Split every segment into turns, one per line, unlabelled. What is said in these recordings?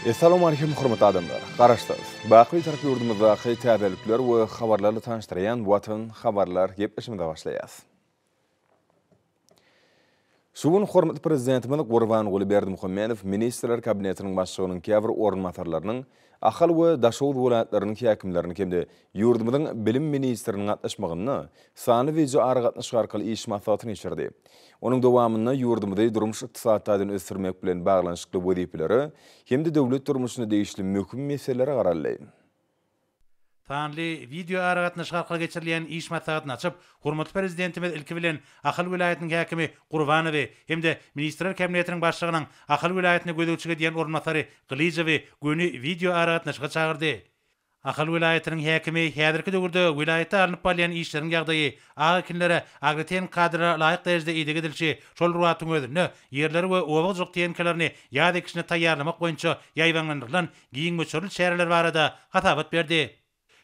Essalawmaleýkim hormatly adamlar! Garaşsyz, baky Bitarap ýurdumyzdaky täzelikler we habarlarly tanyşdyrýan Watan habarlar gepleşigimize başlaýas. Şu gün hormatly Prezidentimiz Gurbanguly Berdimuhamedow Ministrler Kabinetiniň Başlygynyň käbir orunbasarlarynyň, Ahal we Daşoguz welaýatlarynyň häkimleriniň hem-de ýurdumyzyň bilim ministriniň gatnaşmagynda sanly wideoaragatnaşyk arkaly iş maslahatyny geçirdi. Onuň dowamynda ýurdumyzy durmuş-ykdysady taýdan ösdürmek bilen baglanyşykly wezipelere hem-de döwlet durmuşyna degişli möhüm meselelere garaldy.
Sanly wideoaragatnaşyk arkaly geçirilýän iş maslahatyny açyp, hormatly Prezidentimiz ilki bilen Ahal welaýatynyň häkimi Gurbanowy hem-de Ministrler Kabinetiniň Başlygynyň Ahal welaýatyna gözegçilik edýän orunbasary Gylyjowy göni wideoaragatnaşyga çagyrdy. Ahal welaýatynyň häkimi häzirki döwürde welaýatda alnyp barylýan işleriň ýagdaýy, ak ekinlere agrotehniki kadalara laýyk derejede ideg edilişi, şol bir wagtyň özünde ýerleri we oba hojalyk tehnikalaryny ýaz ekişine taýýarlamak boýunça ýaýbaňlandyrylan giň möçberli çäreler barada hasabat berdi.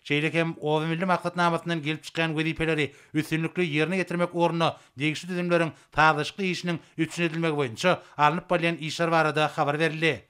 Şeýle hem Oba milli maksatnamasyndan gelip çykýan wezipeleri üstünlikli ýerine ýetirmek ugrunda degişli düzümleriň sazlaşykly işiniň üpjün edilmegi boýunça alnyp barylýan işler barada habar berildi.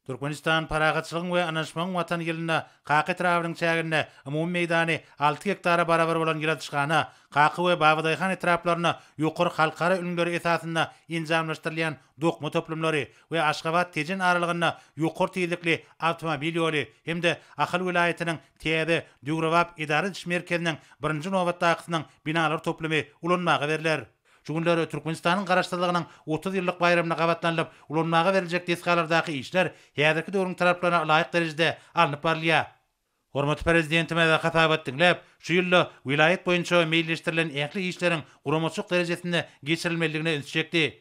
Türkmenistan Parahatçylygyň we ynanyşmagyň Watany ýylynda Kaka etrabynyň çäginde umumy meýdany alty gektara barabar bolan ýyladyşhana, Kaka we Babadaýhan etraplarynda ýokary halkara ülňüleri esasynda enjamlaşdyrylýan dokma toplumlary we Aşgabat-Tejen aralygynda ýokary tizlikli awtomobil ýoly hem-de Ahal welaýatynyň täze, döwrebap edara ediş merkeziniň birinji nobatdakysynyň binalar toplumy ulanmaga berler. Şu günler Türkmenistanyň Garaşsyzlygynyň 30 ýyllyk baýramyna gabatlanylyp, ulanmaga beriljek desgalardaky işler häzirki döwrüň talaplaryna laýyk derejede alnyp barylýar. Hormatly Prezidentimiz hasabat diňläp, şu ýylda welaýat boýunça meýilleşdirilen ähli işleriň guramaçylyk derejesinde geçirilmelidigine ünsi çekdi.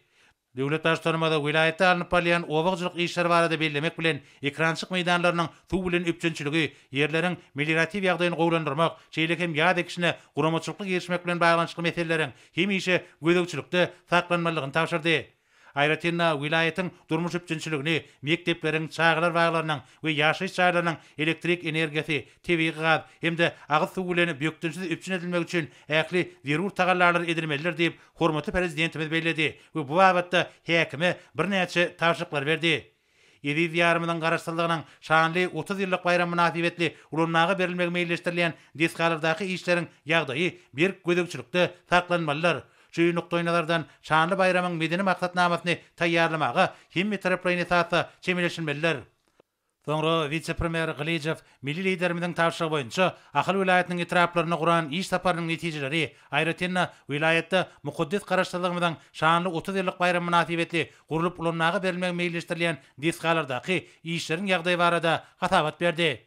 Döwlet Baştutanymyz welaýatda alnyp barylýan oba hojalyk işleri barada bellemek bilen, ekrançyk meýdanlarynyň suw bilen üpjünçiligi, ýerleriň melioratiw ýagdaýyny gowulandyrmak, şeýle hem ýaz ekişine guramaçylykly girişmek bilen baglanyşykly meseleleriň hemişe gözegçilikde saklanmalydygyny tabşyrdy. Aýratyn-da, welaýatyň durmuş üpjünçiligini, mekdepleriň, çagalar baglarynyň we ýaşaýyş jaýlarynyň elektrik energiýasy, tebigy gaz hem-de agyz suwy bilen bökdençsiz üpjün edilmegi üçin ähli zerur tagallalar edilmelidir diýip, hormatly Prezidentimiz belledi we bu babatda häkime birnäçe tabşyryklary berdi. Eziz Diýarymyzyň Garaşsyzlygynyň şanly 30 ýyllyk baýramy mynasybetli ulanmaga berilmegi meýilleşdirilýän desgalardaky işleriň ýagdaýy berk gözegçilikde saklanmalydyr. Şu nukdaýnazardan, şanly baýramyň medeni maksatnamasyny taýýarlamaga hemmetaraplaýyn esasda çemeleşilmelidir. Soňra wise-premýer Gylyjow milli Liderimiziň tabşyrygy boýunça Ahal welaýatynyň etraplaryna guran iş saparynyň netijeleri, aýratyn-da, welaýatda mukaddes Garaşsyzlygymyzyň şanly 30 ýyllyk baýramy mynasybetli gurlup ulanmaga berilmegi meýilleşdirilýän desgalardaky işleriň ýagdaýy barada hasabat berdi.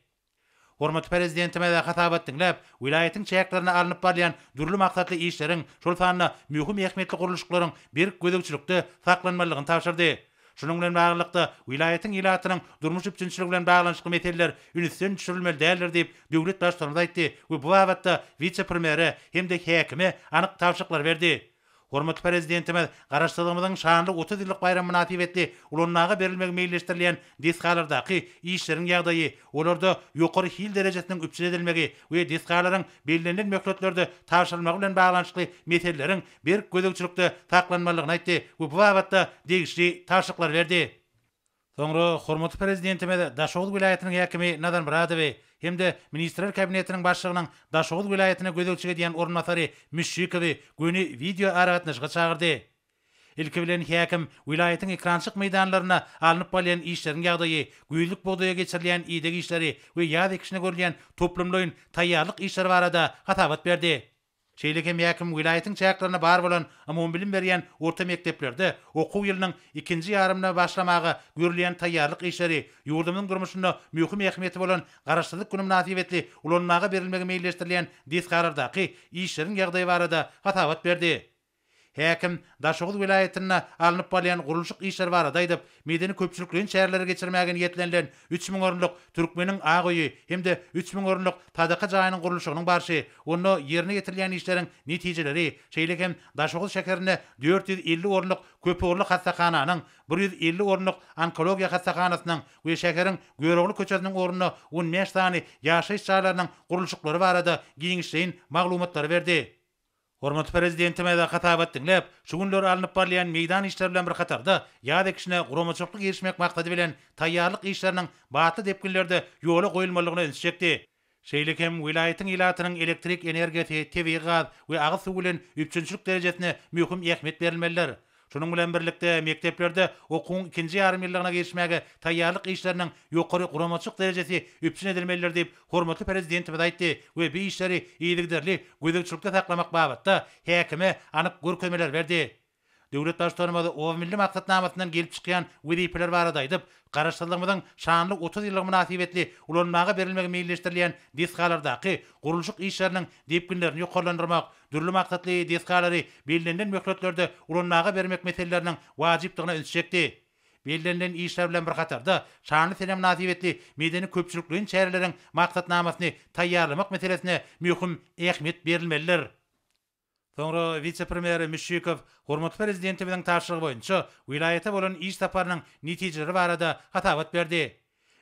Hormatly Prezidentimiz hasabat diňläp, welaýatyň çäklerinde alnyp barylýan dürli maksatly işleriň, şol sanda möhüm ähmiýetli gurluşyklaryň berk gözegçilikde saklanmalydygyny tabşyrdy. Şunuň bilen baglylykda, welaýatyň ilatynyň durmuş üpjünçiligi bilen baglanyşykly meseleler ünsden düşürilmeli däldir diýip, döwlet Baştutanymyz aýtdy we bu babatda wise-premýere hem-de häkime anyk tabşyryklary berdi. Hormatly Prezidentimiz Garaşsyzlygymyzyň şanly 30 ýyllyk baýramy mynasybetli ulanmaga berilmegi meýilleşdirilýän desgalardaky işleriň ýagdaýy, olarda ýokary hil derejesiniň üpjün edilmegi we desgalaryň bellenilen möhletlerde tabşyrylmagy bilen baglanyşykly meseleleriň berk gözegçilikde saklanmalydygyny aýtdy we bu babatda degişli tabşyryklary berdi. Soňra hormatly Prezidentimiz Daşoguz welaýatynyň häkimi Nazar Myradowy hem-de Ministrler Kabinetiniň Başlygynyň Daşoguz welaýatyna gözegçilik edýän orunbasary Müşşikowy göni wideoaragatnaşyga çagyrdy. Ilki bilen häkim welaýatyň ekrançyk meýdanlarynda alnyp barylýan işleriň ýagdaýy, güýzlük bugdaýa geçirilýän ideg işleri we ýaz ekişine görülýän toplumlaýyn taýýarlyk işleri barada hasabat berdi. Şeýle hem häkim welaýatyň çäklerinde bar bolan umumybilim berýän orta mekdeplerde okuw ýylynyň ikinji ýarymyna başlamaga görülýän taýýarlyk işleri, ýurdumyzyň durmuşynda möhüm ähmiýeti bolan Garaşsyzlyk güni mynasybetli ulanmaga berilmegi meýilleşdirilýän desgalardaky işleriň ýagdaýy barada hasabat berdi. Häkim Daşoguz welaýatynda alnyp barylýan gurluşyk işleri barada aýdyp, medeni-köpçülikleýin çäreleri geçirmäge niýetlenilen 3000 orunlyk Türkmeniň ak öýi hem-de 3000 orunlyk Sadaka jaýynyň gurluşygynyň barşy, onda ýerine ýetirilýän işleriň netijeleri, şeýle hem Daşoguz şäherinde 450 orunlyk köpugurly hassahananyň, 150 orunlyk onkologiýa hassahanasynyň we şäheriň Görogly köçesiniň ugrunda 15 sany ýaşaýyş jaýlarynyň gurluşyklary barada giňişleýin maglumatlary berdi. Hormatly Prezidentimiz hasabat diňläp, şu günler alnyp barylýan meýdan işleri bilen bir hatarda, ýaz ekişine guramaçylykly girişmek maksady bilen, taýýarlyk işleriniň batly depginlerde ýola goýulmalydygyna ünsi çekdi. Şeýle hem welaýatyň ilatynyň elektrik energiýasy, tebigy gaz we agyz suwy bilen üpjünçilik derejesine möhüm ähmiýet berilmelidir. Şunuň bilen birlikde, mekdeplerde okuwyň ikinji ýarym ýyllygyna girişmäge taýýarlyk işleriniň ýokary guramaçylyk derejesi üpjün edilmelidir diýip, hormatly Prezidentimiz aýtdy we bu işleri yzygiderli gözegçilikde saklamak babatda häkime anyk görkezmeleri berdi. Döwlet Baştutanymyz Oba milli maksatnamasyndan gelip çykýan wezipeler barada aýdyp, Garaşsyzlygymyzyň şanly 30 ýyllygy mynasybetli ulanmaga berilmegi meýilleşdirilýän desgalardaky gurluşyk işleriniň depginlerini ýokarlandyrmak, dürli maksatly desgalary bellenilen möhletlerde ulanmaga bermek meseleleriniň wajypdygyna ünsi çekdi. Bellenilen işler bilen bir hatarda, şanly sene mynasybetli medeni-köpçülikleýin çäreleriň maksatnamasyny taýýarlamak meselesine möhüm ähmiýet berilmelidir. Soňra wise-premýer Müşşikow hormatly Prezidentimiziň tabşyrygy boýunça welaýata bolan iş saparynyň netijeleri barada hasabat berdi.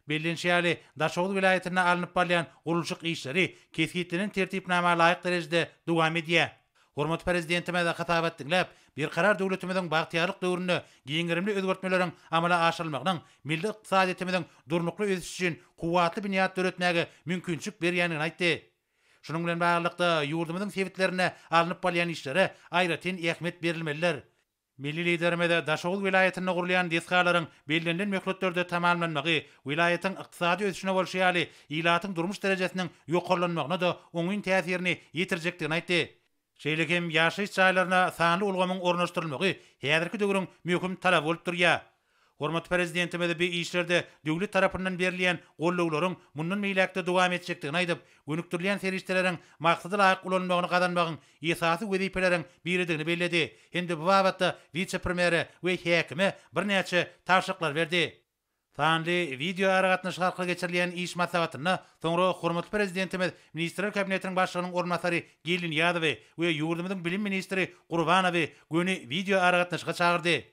Bellenişi ýaly, Daşoguz welaýatynda alnyp barylýan gurluşyk işleri kesgitlenen tertipnama laýyk derejede dowam edýär. Hormatly Prezidentimiz hasabat diňläp, Berkarar döwletimiziň bagtyýarlyk döwründe giň gerimli özgertmeleriň amala aşyrylmagynyň milli ykdysadyýetimiziň durnukly ösüşi üçin kuwwatly binýat döretmäge mümkinçilik berýändigini aýtdy. Şunuň bilen baglylykda, ýurdumyzyň sebitlerinde alnyp barylýan işlere aýratyn ähmiýet berilmelidir. Milli Liderimiz Daşoguz welaýatynda gurulýan desgalaryň bellenilen möhletlerde tamamlanmagy welaýatyň ykdysady ösüşine bolşy ýaly, ilatyň durmuş derejesiniň ýokarlanmagyna-da oňyn täsirini ýetirjekdigini aýtdy. Şeýle hem ýaşaýyş jaýlaryna sanly ulgamyň ornaşdyrylmagy häzirki döwrüň möhüm talaby bolup durýar. Hormatly Prezidentimiz bu işlerde döwlet tarapyndan berilýän gollawlaryň mundan beýläk-de dowam etjekdigini aýdyp, gönükdirilýän serişdeleriň maksada laýyk ulanylmagyny gazanmagyň esasy wezipeleriň biridigini belledi hem-de bu babatda wise-premýere we häkime birnäçe tabşyryklary berdi. Sanly wideoaragatnaşyk arkaly geçirilýän iş maslahatynda soňra hormatly Prezidentimiz Ministrler Kabinetiniň Başlygynyň orunbasary Geldi Nyýazowy we ýurdumyzyň bilim ministri Gurbanowy göni wideoaragatnaşyga çagyrdy.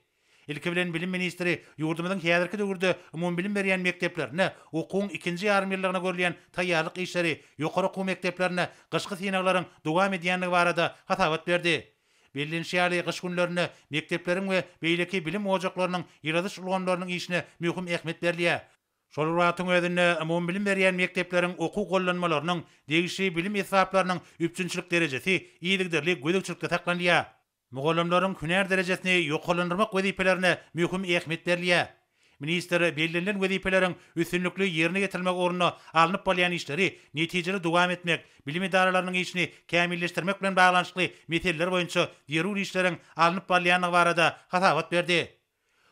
Ilki bilen bilim ministri ýurdumyzyň häzirki döwürde umumybilim berýän mekdeplerinde okuwyň ikinji ýarym ýyllygyna görülýän taýýarlyk işleri, ýokary okuw mekdeplerinde gyşky synaglaryň dowam edýändigi barada hasabat berdi. Bellenişi ýaly, gyş günlerinde mekdepleriň we beýleki bilim ojaklarynyň ýyladyş ulgamlarynyň işine möhüm ähmiýet berilýär. Şol bir wagtyň özünde, umumybilim berýän mekdepleriň okuw gollanmalarynyň, degişli bilim esbaplarynyň üpjünçilik derejesi yzygiderli gözegçilikde saklanylýar. Mugallymlaryň hünär derejesini ýokarlandyrmak wezipelerine möhüm ähmiýet berilýär. Ministr bellenilen wezipeleriň üstünlikli ýerine ýetirilmegi ugrunda alnyp barylýan işleri netijeli dowam etmek, bilim edaralarynyň işini kämilleşdirmek bilen baglanyşykly meseleler boýunça zerur işleriň alnyp barylýandygy barada hasabat berdi.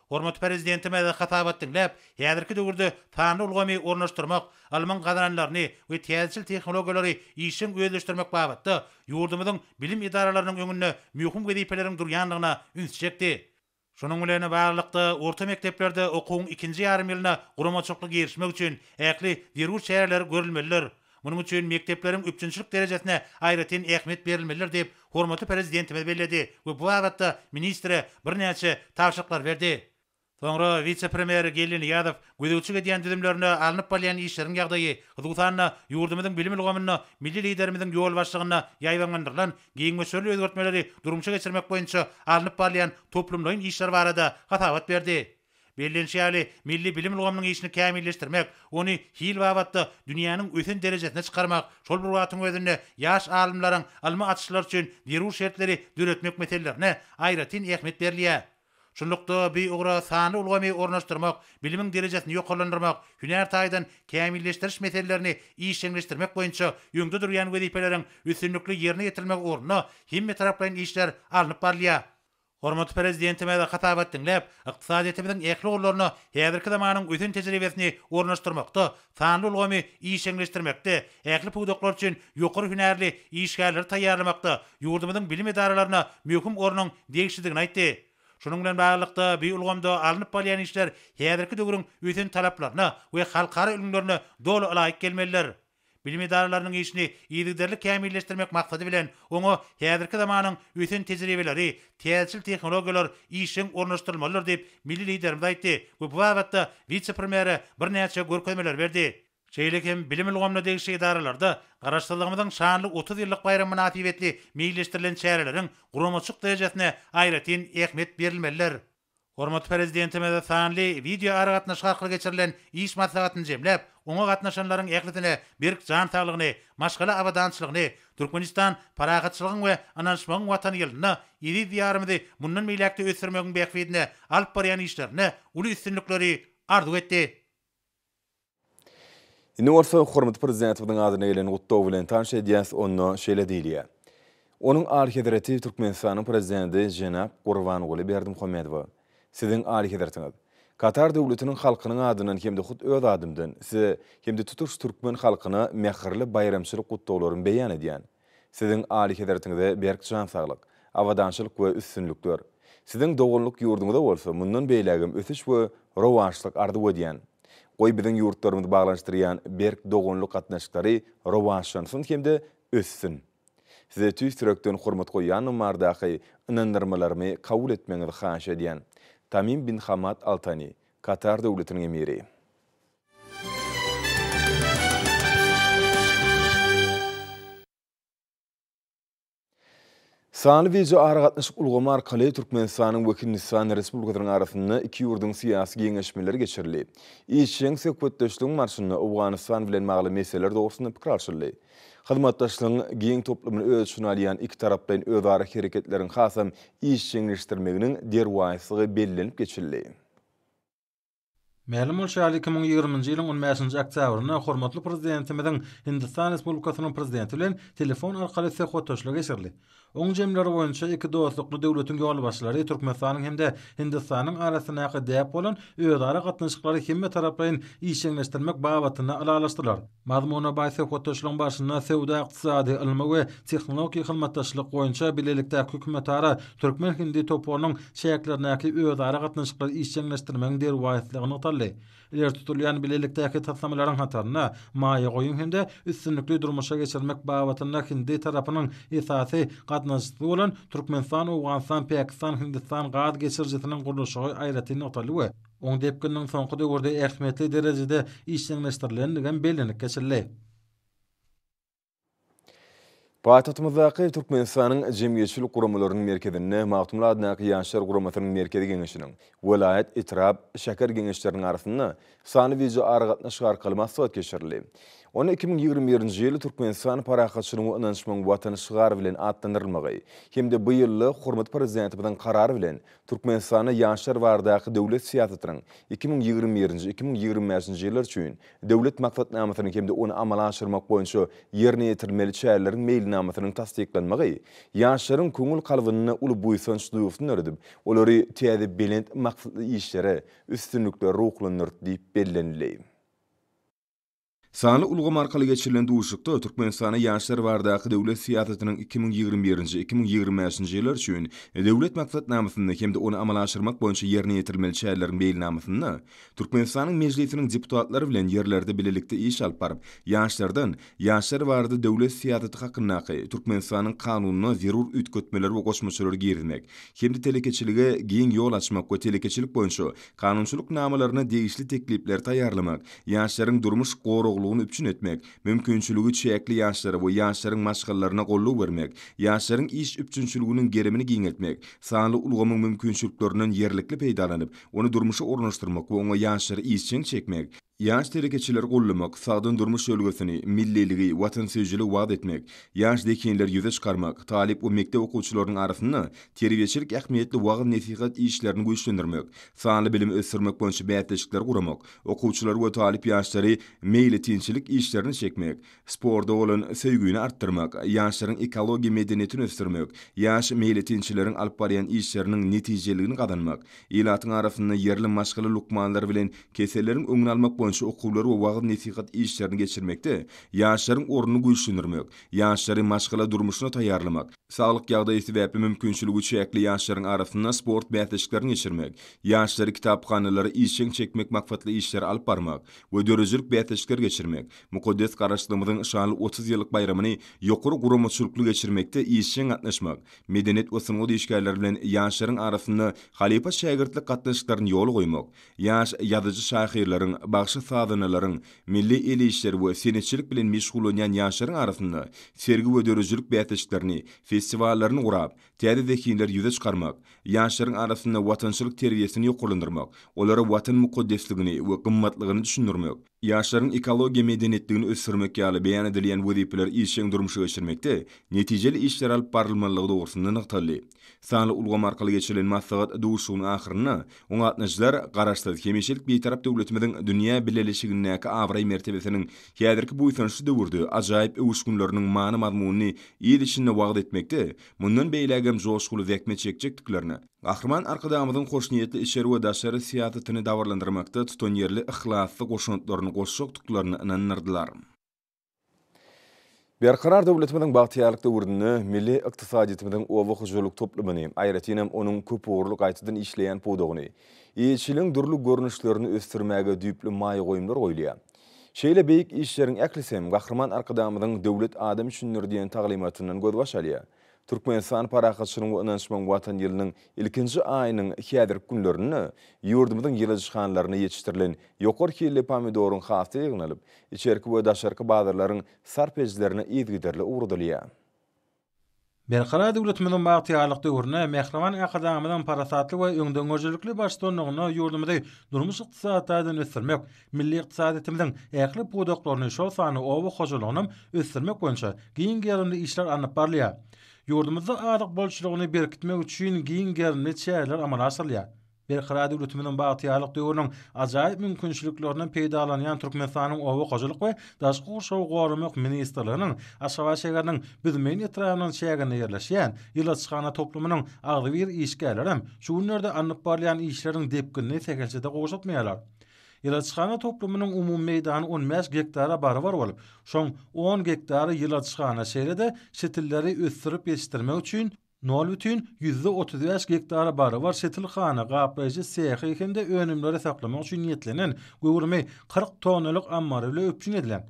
Hormatly Prezidentimiz hasabat diňläp, häzirki döwürde sanly ulgamy ornaşdyrmak, ylmyň gazananlaryny we täzeçil tehnologiýalary işjeň özleşdirmek babatda ýurdumyzyň bilim edaralarynyň öňünde möhüm wezipeleriň durýandygyna ünsi çekdi. Şunuň bilen baglylykda, orta mekdeplerde okuwyň ikinji ýarym ýylyna guramaçylykly girişmek üçin ähli zerur çäreler görülmelidir. Munuň üçin mekdepleriň üpjünçilik derejesine aýratyn ähmiýet berilmelidir diýip, hormatly Prezidentimiz belledi we bu babatda ministre birnäçe tabşyryklary berdi. Soňra wise-premýer Geldi Nyýazow gözegçilik edýän düzümlerinde alnyp barylýan işleriň ýagdaýy, hususan-da, ýurdumyzyň bilim ulgamynda milli Liderimiziň ýolbaşçylygynda ýaýbaňlandyrylan giň möçberli özgertmeleri durmuşa geçirmek boýunça alnyp barylýan toplumlaýyn işler barada hasabat berdi. Bellenişi ýaly, milli bilim ulgamynyň işini kämilleşdirmek, ony hil babatda dünýäniň ösen derejesine çykarmak, şol bir wagtyň özünde ýaş alymlaryň ylmy açyşlary üçin zerur şertleri döretmek meselelerine aýratyn ähmiýet berilýär. Şunlukda, bu ugra sanly ulgamy ornaşdyrmak, bilimiň derejesini ýokarlandyrmak, hünär taýdan kämilleşdiriş meselelerini işjeňleşdirmek boýunça öňde durýan wezipeleriň üstünlikli ýerine ýetirilmegi ugrunda hemmetaraplaýyn işler alnyp barylýar. Hormatly Prezidentimiz hasabat diňläp, ykdysadyýetimiziň ähli ugurlaryna häzirki zamanyň ösen tejribesini ornaşdyrmakda, sanly ulgamy işjeňleşdirmekde, ähli pudaklar üçin ýokary hünärli işgärleri taýýarlamakda ýurdumyzyň bilim edaralaryna möhüm ornuň degişlidigini aýtdy. Şunuň bilen baglylykda, bu ulgamda alnyp barylýan işler häzirki döwrüň ösen talaplaryna we halkara ülňülerine doly ylaýyk gelmelidir. Bilim edaralarynyň işini yzygiderli kämilleşdirmek maksady bilen, oňa häzirki zamanyň ösen tejribeleri, täzeçil tehnologiýalar işjeň ornaşdyrylmalydyr diýip, milli Liderimiz aýtdy we bu babatda wise-premýere birnäçe görkezmeleri berdi. Şeýle hem bilim ulgamyna degişli edaralarda Garaşsyzlygymyzyň şanly 30 ýyllyk baýramy mynasybetli meýilleşdirilen çäreleriň guramaçylyk derejesine aýratyn ähmiýet berilmelidir. Hormatly Prezidentimiz sanly wideoaragatnaşyk arkaly geçirilen iş maslahatyny jemläp, oňa gatnaşanlaryň ählisine berk jan saglygyny, maşgala abadançylygyny, Türkmenistan parahatçylygyň we ynanyşmagyň Watany ýylynda eziz Diýarymyzy mundan beýläk-de ösdürmegiň bähbidine alyp barýan işlerinde uly üstünlikleri arzuw etdi.
Indi bolsa hormatly Prezidentimiziň adyna gelen gutlag bilen tanyş edýäs, onda şeýle diýilýär, Onuň Alyhezreti Türkmenistanyň Prezidenti jenap Gurbanguly Berdimuhamedowa, Siziň Alyhezretiňiz! Katar Döwletiniň halkynyň adyndan hem-de hut öz adymdan Size hem-de tutuş türkmen halkyna mähirli baýramçylyk gutlaglarymy beýan edýän. Siziň Alyhezretiňize berk jan saglyk, abadançylyk we üstünlikler, Siziň doganlyk ýurduňyza bolsa mundan beýlägem ösüş we rowaçlyk arzuw edýän. Goý biziň ýurtlarymyzy baglanyşdyrýan berk doganlyk gatnaşyklary rowaçlansyn hem-de össün. Size tüýs ýürekden hormat goýýandygym baradaky ynandyrmalarymy kabul etmegiňizi haýyş edýän. Tamim bin Hamad Al Tani, Katar Döwletiniň Emiri. Sanly wideoaragatnaşyk ulgamy arkaly Türkmenistanyň we Hindistan Respublikasynyň arasynda iki ýurduň syýasy geňeşmeleri geçirildi. Işjeň söhbetdeşligiň barşynda Owganystan bilen bagly meseleler dogrusynda pikir alşyldy. Hyzmatdaşlygyň giň toplumyny öz içine alýan ikitaraplaýyn özara hereketleriň hasam işjeňleşdirmeginiň derwaýyslygy bellenip geçildi.
Mälim bolşy ýaly, 2020-nji ýylyň on bäşinji oktýabrynda hormatly Prezidentimiziň Hindistan Respublikasynyň Prezidenti bilen telefon arkaly söhbetdeşligi geçirildi. Oň jemleri boýunça iki dostlukly döwletiň ýolbaşçylary Türkmenistanyň hem-de Hindistanyň arasyndaky däp bolan özara gatnaşyklary hemmetaraplaýyn işjeňleşdirmek babatynda ylalaşdylar. Mazmuna baý söhbetdeşligiň barşynda söwda-ykdysady, ylmy we tehnologik hyzmatdaşlyk boýunça bilelikdäki hökümetara türkmen-hindi toparynyň çäklerindäki özara gatnaşyklary işjeňleşdirmegiň derwaýyslygy nygtaldy. Ileri tutulýan bilelikdäki taslamalaryň hatarynda maýa goýum hem-de üstünlikli durmuşa geçirmek babatynda hindi tarapynyň esasy gatnaşyjysy bolan Türkmenistan-Owganystan-Pakistan-Hindistan gaz geçirijisiniň gurluşygy aýratyn nygtaldy we Oň depgininiň soňky döwürde ähmiýetli derejede işjeňleşdirilendigem bellenip geçildi.
Paýtagtymyzdaky Türkmenistanyň Jemgyýetçilik guramalarynyň merkezinde Magtymguly adyndaky Ýaşlar guramasynyň Merkezi Geňeşiniň, welaýat, etrap, şäher Geňeşleriniň arasynda sanly wideoaragatnaşyk arkaly maslahat geçirildi. Onda 2021-nji ýyl Türkmenistan parahatçylygyň we ynanyşmagyň Watany şygary bilen atlandyrylmagy hem-de bu ýylda hormatly Prezidentimiziň Karary bilen Türkmenistanda ýaşlar baradaky döwlet syýasatynyň 2021-nji, 2025-nji ýyllar üçin Döwlet maksatnamasynyň hem-de ony amala aşyrmak boýunça ýerine ýetirilmeli çäreleriň meýilnamasynyň tassyklanmagy ýaşlaryň köňül kalbynda uly buýsanç duýgusyny döredip, olary täze belent maksatly işlere, üstünliklere ruhlandyrdy diýip bellenildi. Sanly ulgam arkaly geçirilen duşuşykda Türkmenistanda ýaşlar baradaky döwlet syýasatynyň 2021-nji, 2025-nji ýyllar üçin Döwlet maksatnamasynda hem-de ony amala aşyrmak boýunça ýerine ýetirilmeli çäreleriň meýilnamasynda Türkmenistanyň Mejlisiniň deputatlary bilen ýerlerde bilelikde iş alyp baryp, ýaşlardan Ýaşlar barada döwlet syýasaty hakyndaky Türkmenistanyň Kanunyna zerur üýtgetmeleri we goşmaçalary girizmek hem-de telekeçilige giň ýol açmak we telekeçilik boýunça kanunçylyk namalaryna degişli teklipleri taýýarlamak, ýaşlaryň durmuş goraglygyny üpjün etmek, mümkinçiligi çäkli ýaşlara we ýaşlaryň maşgalalaryna goldaw bermek, ýaşlaryň iş üpjünçiliginiň gerimini giňeltmek, sanly ulgamyň mümkinçiliklerinden ýerlikli peýdalanyp, ony durmuşa ornaşdyrmak we oňa ýaşlary işjeň çekmek, ýaş telekeçileri goldamak, sagdyn durmuş ýörelgesini, milliligi, watansöýüjiligi wagyz etmek, ýaş zehinleri ýüze çykarmak, talyp we mekdep okuwçylarynyň arasynda terbiýeçilik ähmiýetli wagyz-nesihat işlerini güýçlendirmek, sanly bilimi ösdürmek boýunça bäsleşikleri guramak, okuwçylary we talyp ýaşlary meýletinçilik işlerine çekmek, sporta bolan söýgüni artdyrmak, ýaşlaryň ekologiýa medeniýetini ösdürmek, ýaş meýletinçileriň alyp barýan işleriniň netijeliligini gazanmak, ilatyň arasynda ýerli maşgala lukmanlary bilen keselleriň öňüni almak boýunça okuwlary we wagyz-nesihat işlerini geçirmekde ýaşlaryň ornuny güýçlendirmek, ýaşlary maşgala durmuşyna taýýarlamak, saglyk ýagdaýy sebäpli mümkinçiligi çäkli ýaşlaryň arasynda sport bäsleşiklerini geçirmek, ýaşlary kitaphanalara işjeň çekmek maksatly işleri alyp barmak we döredijilik bäsleşikleri geçirmek, mukaddes Garaşsyzlygymyzyň şanly 30 ýyllyk baýramyny ýokary guramaçylykly geçirmekde işjeň gatnaşmak, medeniýet we sungat işgärleri bilen ýaşlaryň arasynda halypa-şägirtlik gatnaşyklaryny ýola goýmak, ýaş ýazyjy-şahyrlaryň, bagşy. bagşy-sazandalaryň, milli el işleri we senetçilik bilen meşgullanýan ýaşlaryň arasynda sergi we döredijilik bäsleşiklerini, festiwallaryny gurap, täze zehinleri ýüze çykarmak, ýaşlaryň arasynda watançylyk terbiýesini ýokarlandyrmak, olara Watan mukaddesligini we gymmatlygyny düşündirmek, ýaşlaryň ekologiýa medeniýetligini ösdürmek ýaly beýan edilýän wezipeleri işjeň durmuşa geçirmekde netijeli işler alyp barylmalydygy dogrusynda nygtaldy. Sanly ulgam arkaly geçirilen maslahat duşuşygynyň ahyrynda oňa gatnaşyjylar Garaşsyz, hemişelik Bitarap döwletimiziň dünýä bileleşigindäki abraý-mertebesiniň häzirki buýsançly döwürde ajaýyp öwüşginleriniň many-mazmunyny il içinde wagyz etmekde mundan beýlägem joşguly zähmet çekjekdiklerine, Gahryman Arkadagymyzyň hoşniýetli içeri we daşary syýasatyny dabaralandyrmakda tutanýerli yhlasly goşantlaryny goşjakdyklaryna ynandyrdylar. Berkarar döwletimiziň bagtyýarlyk döwründe milli ykdysadyýetimiziň oba hojalyk toplumyny, aýratynam onuň köpugurly gaýtadan işleýän pudagyny, eýeçiligiň dürli görnüşlerini ösdürmäge düýpli maýa goýumlar goýulýar. Şeýle beýik işleriň ählisi hem Gahryman Arkadagymyzyň Döwlet adam üçindir diýen taglymatyndan gözbaş alýar. Türkmenistan Parahatçylygyň we ynanyşmagyň Watany ýylynyň ilkinji aýynyň häzirki günlerinde ýurdumyzyň ýyladyşhanalarynda ýetişdirilen ýokary hilli pomidoryň hasyly ýygnalyp, içerki we daşarky bazarlaryň sarp edijilerine yzygiderli ugradylýar.
Berkarar döwletimiziň bagtyýarlyk döwründe mähriban Arkadagymyzyň parasatly we öňdengörüjilikli baştutanlygynda ýurdumyzy durmuş-ykdysady taýdan ösdürmek, milli ykdysadyýetimiziň ähli pudaklaryny, şol sanda oba hojalygynam ösdürmek boýunça giň gerimli işler alnyp barylýar. Ýurdumyzda azyk bolçulygyny berkitmek üçin giň gerimli çäreler amala aşyrylýar. Berkarar döwletimiziň bagtyýarlyk döwrüniň ajaýyp mümkinçiliklerinden peýdalanýan Türkmenistanyň Oba hojalyk we daşky gurşawy goramak ministrliginiň Aşgabat şäheriniň Büzmeýin etrabynyň çäginde ýerleşýän ýyladyşhana toplumynyň agzybir işgärlerem şu günlerde alnyp barylýan işleriň depginini sähelçe-de gowşatmaýarlar. Ýyladyşhana toplumynyň umumy meýdany 15 gektara barabar bolup, şoň on gektary ýyladyşhana, şeýle-de şitilleri ösdürip ýetişdirmek üçin 0,35 gektara barabar şitilhana, gaplaýjy sehi hem-de önümleri saklamak üçin niýetlenen göwrümi 40 tonnalyk ammary bilen üpjün edilen.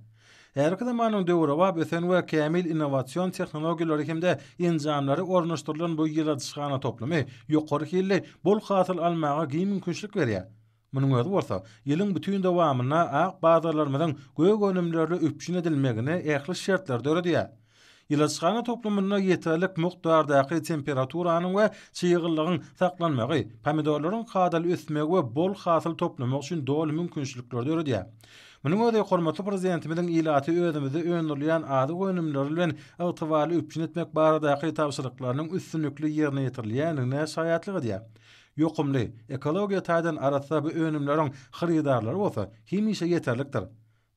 Häzirki zamanyň döwrebap ösen we kämil innowasion tehnologiýalary hem-de enjamlary ornaşdyrylan bu ýyladyşhana toplumy ýokary hilli bol hasyl almaga giň mümkinçilik berýär. Munuň özi bolsa, ýylyň bütin dowamynda ak bazarlarymyzyň gök önümlerle üpjün edilmegine ähli şertleri döredýär. Ýyladyşhana toplumynda ýeterlik mukdardaky temperaturanyň we çyglylygyň saklanmagy, pomidorlaryň kadaly ösmegi we bol hasyl toplamak üçin doly mümkinçilikleri döredýär. Munuň özi hormatly Prezidentimiziň ilaty özümizde öndürilýän azyk önümleri bilen ygtybarly üpjün etmek baradaky tabşyryklarynyň üstünlikli ýerine ýetirilýändigine şaýatlyk edýär. Ýokumly, ekologiýa taýdan arassa bu önümleriň hyrydarlary bolsa hemişe ýeterlikdir.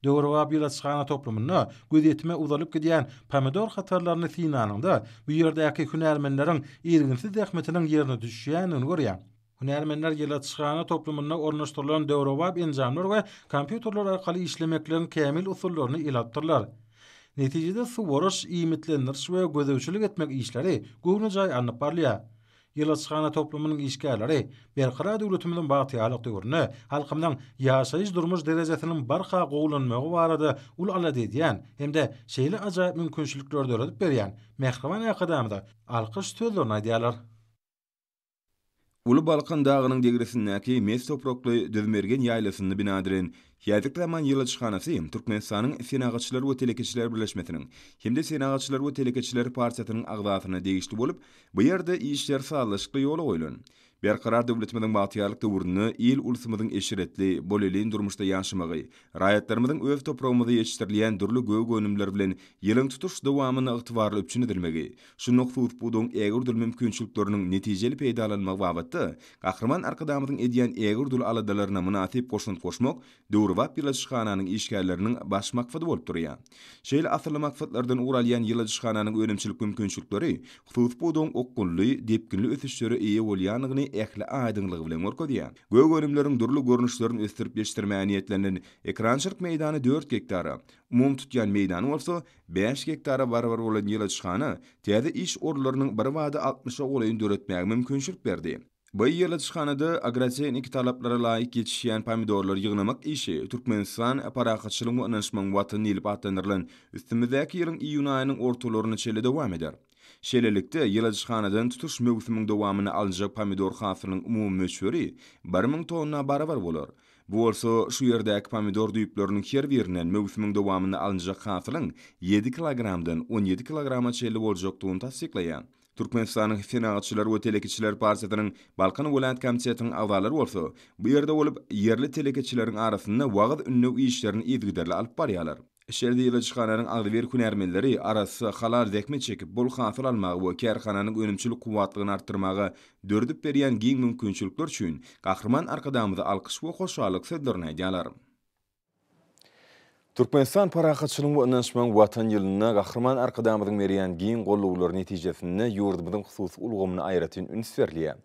Döwrebap ýyladyşhana toplumynda gözýetime uzalyp gidýän pomidor hatarlaryny synlanyňda, bu ýerdäki hünärmenleriň irginsiz zähmetiniň ýerine düşýändigini görýäň. Hünärmenler ýyladyşhana toplumynda ornaşdyrylan döwrebap enjamlar we kompýuterler arkaly işlemekligiň kämil usullaryny ele alypdyrlar. Netijede suwaryş, iýmitlendiriş we gözegçilik etmek işleri göwnejaý alnyp barylýar. Ýyladyşhana toplumynyň işgärleri Berkarar döwletimiziň bagtyýarlyk döwründe halkymyzyň ýaşaýyş-durmuş derejesiniň barha gowulanmagy barada uly alada edýän hem-de şeýle ajaýyp mümkinçilikleri döredip berýän mähriban Arkadagymyza alkyş sözlerini aýdýarlar.
Uly Balkan dagynyň degresindäki mes toprakly Düzmergen ýaýlasynda bina edilen häzirki zaman ýyladyşhanasy Türkmenistanyň Senagatçylar we telekeçiler birleşmesiniň hem-de Senagatçylar we telekeçiler partiýasynyň agzasyna degişli bolup, Bu ýerde işler sazlaşykly ýola goýlan. Berkarar döwletimiziň bagtyýarlyk döwründe il-ulsumyzyň eşretli, bolelin durmuşda ýaşamagy, raýatlarymyzyň öz topragymyzda ýetişdirilýän dürli gök önümler bilen ýylyň tutuş dowamynda ygtybarly üpjün edilmegi, şunda hususy pudagyň ägirt uly mümkinçilikleriniň netijeli peýdalanylmagy babatda Gahryman Arkadagymyzyň edýän ägirt uly aladalaryna mynasyp goşant goşmak döwrebap ýyladyşhananyň işgärleriniň baş maksady bolup durýar. Şeýle asylly maksatlardan ugur alýan ýyladyşhananyň önümçilik mümkinçilikleri hususy pudagyň okgunly, depginli ösüşlere eýe bolýandygyny ähli aýdyňlygy bilen görkezýär. Gök önümleriň dürli görnüşlerini ösdürip ýetişdirmäge niýetlenilen ekrançylyk meýdany dört gektara, umumy tutýan meýdany bolsa bäş gektara barabar bolan ýyladyşhana täze iş orunlarynyň birbada altmyşa golaýyny döretmäge mümkinçilik berdi. Bu ýyladyşhanada agrotehniki talaplara laýyk ýetişýän pomidorlary ýygnamak işi Türkmenistan, parahatçylygyň we ynanyşmagyň Watany diýlip atlandyrylan üstümizdäki ýylyň iýun aýynyň ortalaryna çenli dowam eder. Şeýlelikde, ýyladyşhanadan tutuş möwsümiň dowamynda alynjak pomidor hasylynyň umumy möçberi 1000 tonna barabar bolar. Bu bolsa şu ýerdäki pomidor düýpleriniň her birinden möwsümiň dowamynda alynjak hasylyň ýedi kilogramdan 17 kilograma çenli boljakdygyny tassyklaýar. Türkmenistanyň Senagatçylar we telekeçiler partiýasynyň Balkan welaýat komitetiniň agzalary bolsa, bu ýerde bolup, ýerli telekeçileriň arasynda wagyz-ündew işlerini yzygiderli alyp barýarlar. Şeýle-de ýyladyşhananyň agzybir hünärmenleri arassa, halal zähmet çekip, bol hasyl almaga we kärhananyň önümçilik kuwwatlygyny artdyrmaga döredip berýän giň mümkinçilikler üçin Gahryman Arkadagymyza alkyş we hoşallyk sözlerini aýdýarlar. Türkmenistan parahatçylygyň we ynanyşmagyň Watan ýylynda Gahryman Arkadagymyzyň berýän giň gollawlary netijesinde ýurdumyzyň hususy ulgamyna aýratyn üns berilýär.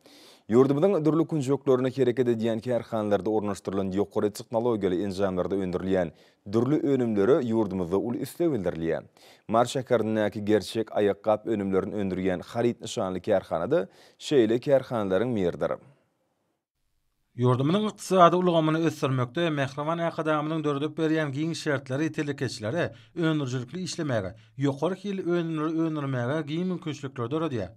Ýurdumyzyň dürli künjeklerinde hereket edýän kärhanalarda ornaşdyrylan ýokary tehnologiýaly enjamlarda öndürilýän dürli önümlere ýurdumyzda uly isleg bildirilýär. Mary şäherindäki Gerçek aýakgap önümlerini öndürýän haryt nyşanly kärhana-da şeýle kärhanalaryň biridir.
Ýurdumyzyň ykdysady ulgamyny ösdürmekde mähriban Arkadagymyzyň döredip berýän giň şertleri telekeçilere öndürijilikli işlemäge, ýokary hilli önümleri öndürmäge giň mümkinçilikleri döredýär.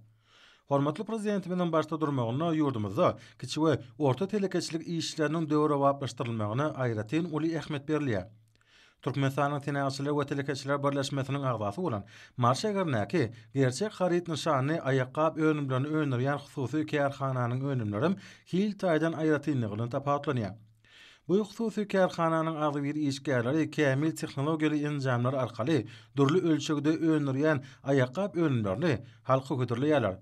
Hormatly Prezidentimiziň başda durmagynda ýurdumyzda kiçi we orta telekeçilik işleriniň döwrebaplaşdyrylmagyna aýratyn uly ähmiýet berilýär. Türkmenistanyň Senagatçylar we telekeçiler birleşmesiniň agzasy bolan Mary şäherindäki Gerçek haryt nyşanly aýakgap önümlerini öndürýän hususy kärhananyň önümlerem hil taýdan aýratynlygy bilen tapawutlanýar. Bu hususy kärhananyň agzybir işgärleri kämil tehnologiýaly enjamlar arkaly dürli ölçegde öndürýän aýakgap önümlerini halka hödürleýärler.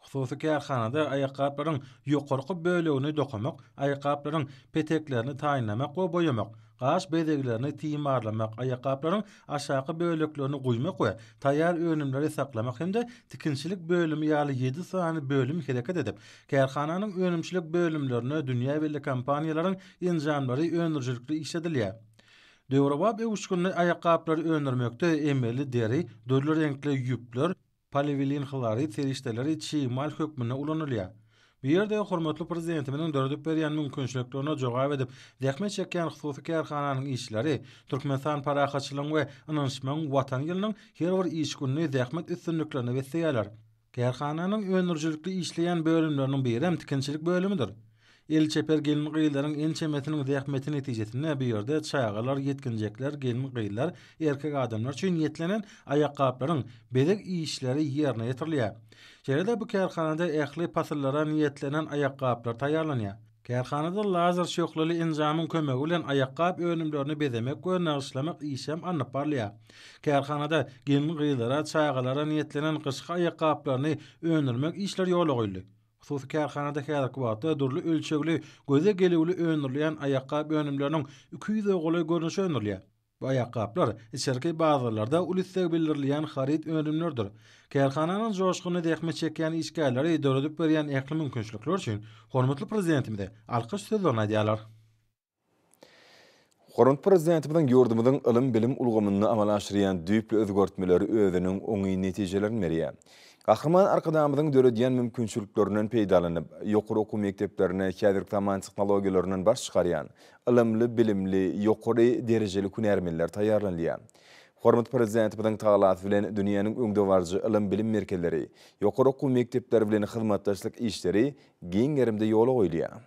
Hususy kärhanada aýakgaplaryň ýokarky bölegini dokamak, aýakgaplaryň peteklerini taýynlamak we boýamak, gaş bezeglerini timarlamak, aýakgaplaryň aşaky böleklerini guýmak we taýýar önümleri saklamak hem-de tikinçilik bölümi ýaly ýedi sany bölüm hereket edip, kärhananyň önümçilik bölümlerinde dünýä belli kompaniýalaryň enjamlary öndürijilikli işledilýär. Döwrebap öwüşginli aýakgaplary öndürmekde emeli deri, dürli reňkli ýüpler, Poliwilinhlorid serişdeleri çig mal hökmünde ulanylýar. Bu ýerde hormatly Prezidentimiziň döredip berýän mümkinçiliklerine jogap edip zähmet çekýän hususy kärhananyň işçileri Türkmenistan parahatçylygyň we ynanyşmagyň Watany ýylynyň her bir iş gününi zähmet üstünliklerine besleýärler. Kärhananyň öndürijilikli işleýän bölümleriniň birem tikinçilik bölümidir. Eli çeper gelin-gyzlaryň ençemesiniň zähmeti netijesinde bu ýerde çagalar, ýetginjekler, gelin-gyzlar, erkek adamlar üçin niýetlenen aýakgaplaryň bezeg işleri ýerine ýetirilýär. Şeýle-de bu kärhanada ähli pasyllara niýetlenen aýakgaplar taýýarlanýar. Kärhanada lazer şöhleli enjamyň kömegi bilen aýakgap önümlerini bezemek we nagyşlamak işem alnyp barylýar. Kärhanada gelin-gyzlara, çagalara niýetlenen gyşky aýakgaplaryny öndürmek işleri ýola goýuldy. Hususy kärhanada häzirki wagtda dürli ölçegli, göze gelüwli öndürilýän aýakgap önümleriniň 200-e golaý görnüşi öndürilýär. Bu aýakgaplar içerki bazarlarda uly isleg bildirilýän haryt önümlerdir. Kärhananyň joşgunly zähmet çekýän işgärleri döredip berýän ähli mümkinçilikler üçin hormatly Prezidentimize alkyş sözlerini aýdýarlar.
Hormatly Prezidentimiziň ýurdumyzyň ylym-bilim ulgamynda amala aşyrýan düýpli özgertmeleri özüniň oňyn netijelerini berýär. Gahryman Arkadagymyzyň döredýän mümkinçiliklerinden peýdalanyp, ýokary okuw mekdeplerine häzirki zaman tehnologiýalaryndan baş çykarýan, ylymly-bilimli, ýokary derejeli hünärmenler taýýarlanylýar. Hormatly Prezidentimiziň tagalasy bilen dünýäniň öňdebaryjy ylym-bilim merkezleri, ýokary okuw mekdepleri bilen hyzmatdaşlyk işleri giň gerimde ýola goýulýar.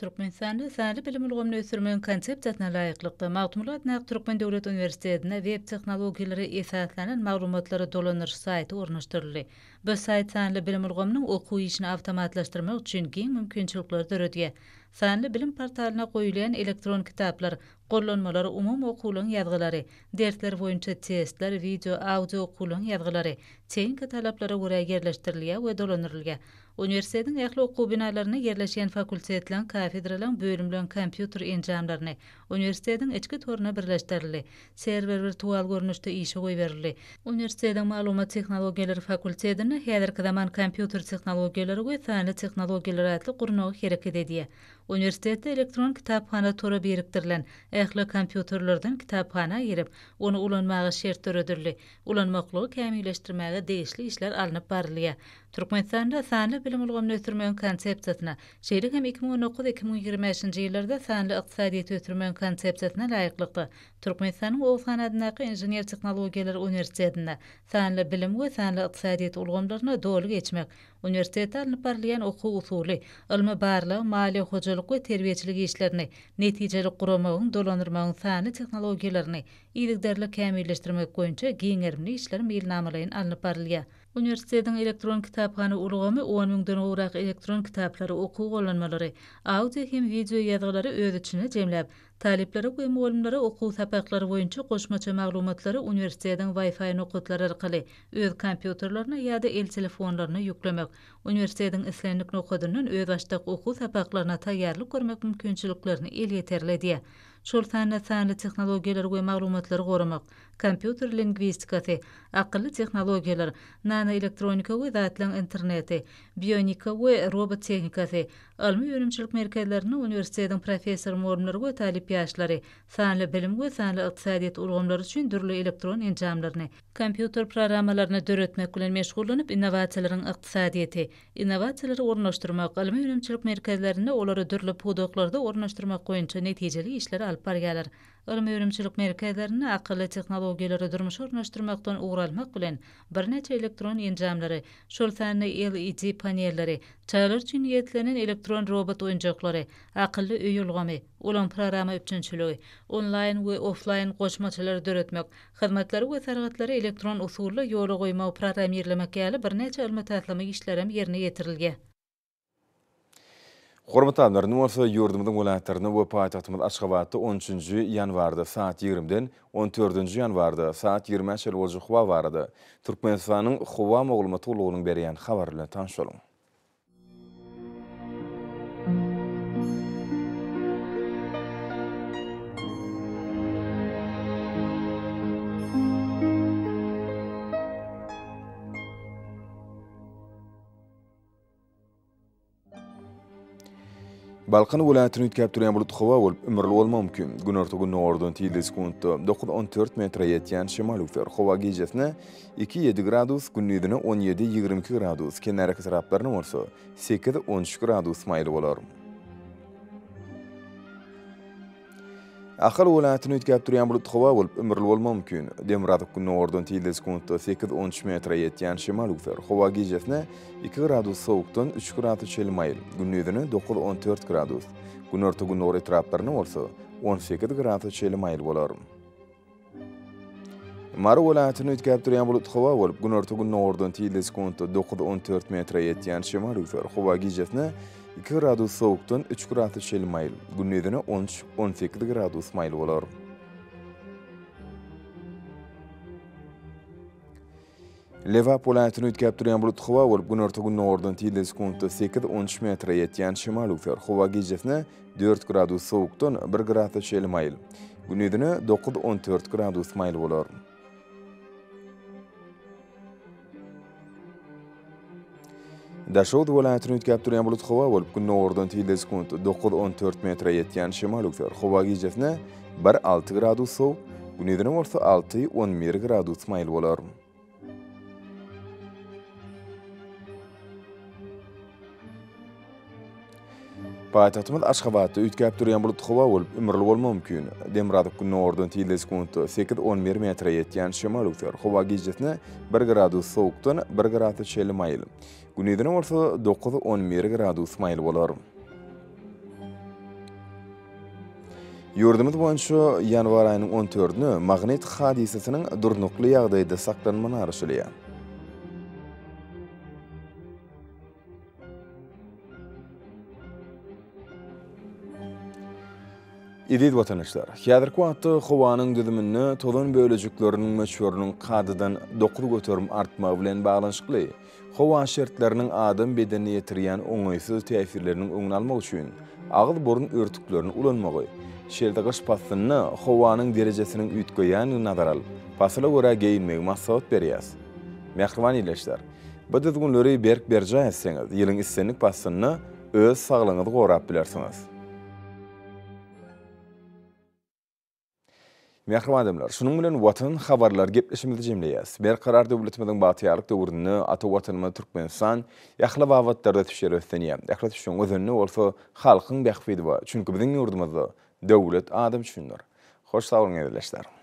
Türkmenistanda sanly bilim ulgamyny ösdürmegiň Konsepsiýasyna laýyklykda, Magtymguly adyndaky Türkmen döwlet uniwersitetinde web tehnologiýalara esaslanan maglumatlary dolandyryş saýty ornaşdyryldy. Bu saýt sanly bilim ulgamynyň okuw işini awtomatlaşdyrmak üçin giň mümkinçilikleri döredýär. Sanly bilim portalyna goýulýan elektron kitaplar, gollanmalar, umumy okuwlaryň ýazgylary, dersler boýunça testler, wideo, audio okuwlaryň ýazgylary tehniki talaplara görä ýerleşdirilýär we dolandyrylýar. Uniwersitetiň ähli okuw binalarynda ýerleşýän fakultetleriň, kafedralaryň, bölümleriň kompýuter enjamlaryny uniwersitetiň içki toruna birleşdirildi. Serwer wirtual görnüşde işe goýberildi. Uniwersitetiň Maglumat tehnologiýalary fakultetinde häzirki zaman kompýuter tehnologiýalary we sanly tehnologiýalar atly gurnagy hereket edýär. Uniwersitetde elektron kitaphana tora birikdirilen ähli kompýuterlerden kitaphana girip, ony ulanmaga şert döredildi. Ulanmaklygy kämilleşdirmäge degişli işler alnyp barylýar. Türkmenistanda sanly bilim ulgamyny ösdürmegiň Konsepsiýasyna, şeýle hem 2019, 2025-nji ýyllarda sanly ykdysadyýeti ösdürmegiň Konsepsiýasyna laýyklykda, Türkmenistanyň Oguzhan adyndaky Inžener-tehnologiýalar uniwersitetinde sanly bilim we sanly ykdysadyýet ulgamlaryna doly geçmek, uniwersitetde alnyp barylýan okuw-usuly, ylmy-barlag, maliýe-hojalyk we terbiýeçilik işlerini netijeli guramagyň, dolandyrmagyň sanly tehnologiýalaryny yzygiderli kämilleşdirmek boýunça giň gerimli işler meýilnamalaýyn alnyp barylýar. Uniwersitetiň elektron kitaphana ulgamy on müňden gowrak elektron kitaplary, okuw gollanmalary, audio hem wideo ýazgylary öz içinde jemläp, talyplara we mugallymlara okuw sapaklary boýunça goşmaça maglumatlary uniwersitetiň Wi-Fi nokatlary arkaly öz kompýuterlerine ýa-da el telefonlaryna ýüklemek, uniwersitetiň islendik nokadyndan özbaşdak okuw sapaklaryna taýýarlyk görmek mümkinçiliklerini elýeterli edýär. Şol sanda sanly tehnologiýalary we maglumatlary goramak, kompýuter lingwistikasy, akylly tehnologiýalar, nanoelektronika we zatlaryň interneti, bionika we robot tehnikasy, ylmy-önümçilik merkezlerinde uniwersitetiň professor-mugallymlary we talyp ýaşlary sanly bilim we sanly ykdysadyýet ulgamlary üçin dürli elektron enjamlaryny, kompýuter programmalaryny döretmek bilen meşgullanyp, innowasiýalaryň ykdysadyýeti, innowasiýalary ornaşdyrmak, ylmy-önümçilik merkezlerinde olary dürli pudaklarda ornaşdyrmak boýunça netijeli işleri alyp barýarlar. Ylmy-önümçilik merkezlerinde akylly tehnologiýalary durmuşa ornaşdyrmakdan ugur almak bilen, birnäçe elektron enjamlary, şol sanda LED panelleri, çagalar üçin niýetlenen elektron robot oýunjaklary, akylly öý ulgamy, olaň programma üpjünçiligi, onlaýn we oflaýn goşmaçalary döretmek, hyzmatlary we sargytlary elektron usulda ýola goýmagy programmirlemek ýaly birnäçe ylmy-taslama işlerem ýerine ýetirilýär.
Hormatly adamlar, indi bolsa ýurdumyzyň welaýatlarynda we paýtagtymyz Aşgabatda on üçünji ýanwarda saat ýigrimiden on dördünji ýanwarda saat ýigrimä çenli boljak howa barada Türkmenistanyň Howa maglumat gullugynyň berýän habary bilen tanyş boluň. Balkan welaýatyny üýtgäp durýan bulutly howa bolup, ümürli bolmagy mümkin. Günorta-gündogardan tizligi sekuntda 9-14 metre ýetýän şemal öwser. Howa gijesine 2-7 gradus, gündizine 17-22 gradus, kenarýaka etraplarynda bolsa 8-13 gradus maýyl bolar. Ahal welaýatyny üýtgäp durýan bulutly howa bolup, ümürli bolmagy mümkin. Demirgazyk-gündogardan tizligi sekuntda sekiz-on üç metre ýetýän şemal öwser. Howa gijesine iki gradus sowukdan üç gradus çenli maýyl, gündizine dokuz-on dört gradus, günorta-gündogar etraplarynda bolsa on sekiz gradus çenli maýyl bolar. Mary welaýatynda üýtgäp durýan bulutly howa bolup, günorta-gündogardan tizligi sekuntda dokuz-on dört metre ýetýän şemal öwser. Howa gijesine iki gradus sowukdan üç gradus çenli maýyl, gündizine on üç, on sekiz gradus maýyl bolar. Lebap welaýatynda üýtgäp durýan bulutly howa bolup, günorta-gündogardan tizligi sekuntda sekiz-on üç metre ýetýän şemal öwser. Howa gijesine dört gradus sowukdan bir gradus çenli maýyl, gündizine dokuz-on dört gradus maýyl bolar. Daşoguz welaýatynda üýtgäp durýan bulutly howa bolup, gündogardan tizligi sekuntda dokuz-on dört metre ýetýän şemal öwser. Howa gijesine bir alty gradus sowuk, gündizine bolsa alty-on bir gradus maýyl bolar. Paýtagtymyz Aşgabatda üýtgäp durýan bulutly howa bolup, ümürli bolmagy mümkin. Demirgazyk-gündogardan tizligi sekuntda sekiz-on bir metre ýetýän şemal öwser. Howa gijesine bir gradus sowukdan bir gradus çenli maýyl. Gündizine bolsa dokuz-on bir gradus maýyl bolar. Ýurdumyz boýunça ýanwar aýynyň on dördüne magnit hadysasynyň durnukly ýagdaýda saklanmagyna garaşylýar. Eziz watandaşlar, häzirki wagtda howanyň düzüminde tozan bölejikleriniň möçberiniň kadadan 9% artmagy bilen baglanyşykly howa şertleriniň adam bedenine ýetirýän oňaýsyz täsirleriniň öňüni almak üçin agyz-burun örtüklerini ulanmagy, şeýle-de gyş paslynda howanyň derejesiniň üýtgeýändigini nazara alyp, pasyla görä geýinmegi maslahat berýäris. Mähriban ildeşler! Bu düzgünleri berk berjaý etseňiz, ýylyň islendik paslynda öz saglygyňyzy gorap bilersiňiz. Mähriban adamlar, şunuň bilen Watan habarlary gepleşigimizi jemleýäs. Berkarar döwletimiziň bagtyýarlyk döwründe ata Watanymyz Türkmenistan ähli babatlarda ösüşlere beslenýär. Ähli ösüşiň özeninde bolsa halkyň bähbidi bar. Çünki biziň ýurdumyzda döwlet adam üçindir. Hoş sag boluň ildeşler.